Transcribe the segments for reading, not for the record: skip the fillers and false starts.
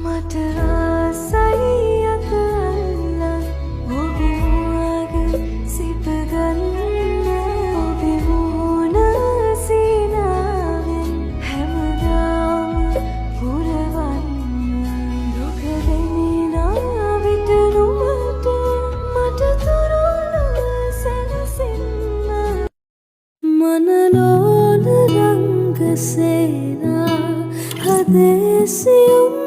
මට ආසයි අත අල්ලන් ඔබේ මුවග සිප ගන්න, ඔබේ මුහුණ සිනාවෙන් හැමදාම පුරවන්න. දුක දැනෙන විට නුඹට මට තුරුළුව සැනසෙන්න. මනලෝල රංග සේනා හදේ සියුම්ව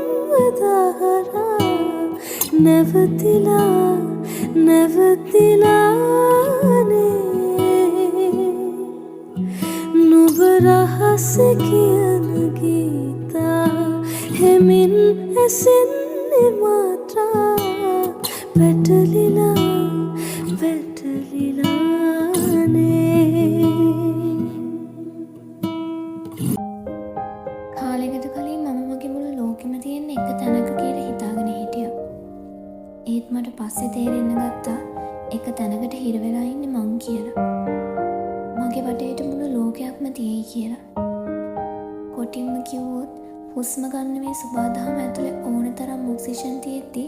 දහරා නැවතිලා නැවතිලානේ. නුඹ රහස කියන ගීතා හෙමින් ඇසෙන්නේ මාත්‍රා පැටලිලා පැටලිලානේ. කාලෙකට කලින් මම මගේ මුළු ලෝකෙම තියෙන එක තැනක කියලා හිතාගෙන හිටියා. ඒත් මට පස්සේ තේරෙන්න ගත්තා එක තැනකට හිර වෙලා ඉන්නේ මං කියලා. මගේ වටේට මුළු ලෝකයක්ම තියෙයි කියලා. කොටින්ම කිව්වොත් හුස්ම ගන්න මේ සොබාදහම ඇතුලේ ඕන තරම් ඔක්සිජන් තියෙද්දි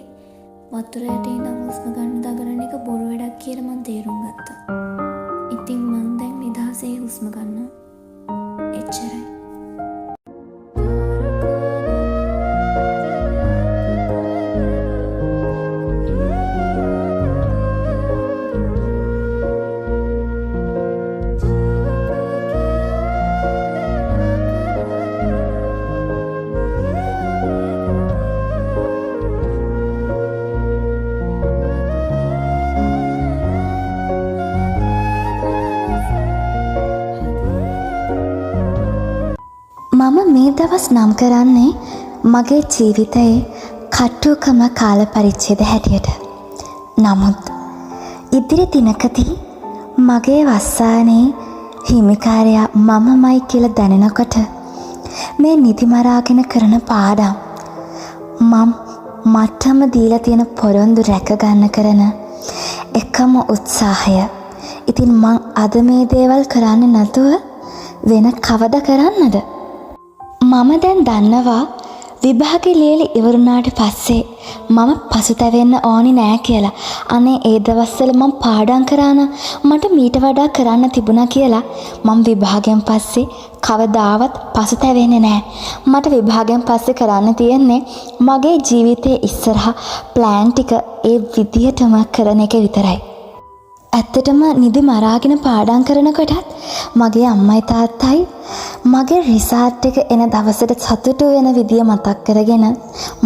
වතුර යට ඉඳන් හුස්ම ගන්න දඟලන එක බොරු වැඩක් කියලා මං තේරුම් ගත්තා. ඉතින් මං දැන් නිදහසේ හුස්ම ගන්නවා. එච්චරයි. මම මේ දවස් නම් කරන්නේ මගේ ජීවිතයේ කටුකම කාල පරිච්ඡේද හැටියට. නමුත් ඉදිරි දිනකදී මගේ වස්සානයේ හිමිකාරයා මමමයි කියලා දැනෙනකොට මේ නිදි මරාගෙන කරන පාඩම්, මම මටම දීලා තියෙන පොරොන්දු රැකගන්න කරන එකම උත්සාහය. ඉතින් මං අද මේ දේවල් කරන්නේ නැතුව වෙන කවද කරන්නද? මම දැන් දන්නවා විභාගෙ ලියලා ඉවර වුණාට පස්සේ මම පසුතැවෙන්න ඕනි නෑ කියලා. අනේ ඒ දවස්වල මං පාඩම් කරා නම් මට මීට වඩා කරන්න තිබුණා කියලා මං විභාගයෙන් පස්සේ කවදාවත් පසුතැවෙන්නේ නෑ. මට විභාගයෙන් පස්සේ කරන්න තියෙන්නේ මගේ ජීවිතේ ඉස්සරහ ප්ලෑන් ටික ඒ විදිහටම කරන එක විතරයි. ඇත්තටම නිදි මරාගෙන පාඩම් කරනකොටත් මගේ අම්මයි තාත්තයි මගේ රිසල්ට් එක එන දවසට සතුටු වෙන විදිය මතක් කරගෙන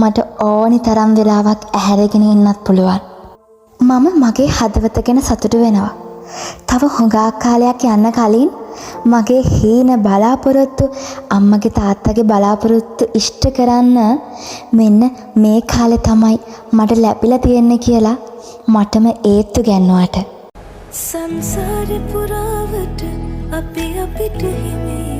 මට ඕනි තරම් වෙලාවක් ඇහැරගෙන ඉන්නත් පුළුවන්. මම මගේ හදවත ගැන සතුටු වෙනවා. තව හුඟක් කාලයක් යන්න කලින් මගේ හීන බලාපොරොත්තු, අම්මගේ තාත්තගේ බලාපොරොත්තු ඉෂ්ට කරන්න මෙන්න මේ කාලෙ තමයි මට ලැබිලා තියෙන්නේ කියලා මටම ඒත්තු ගැන්නුවට. සංසාරෙ පුරාවට අපි අපිට හිමි.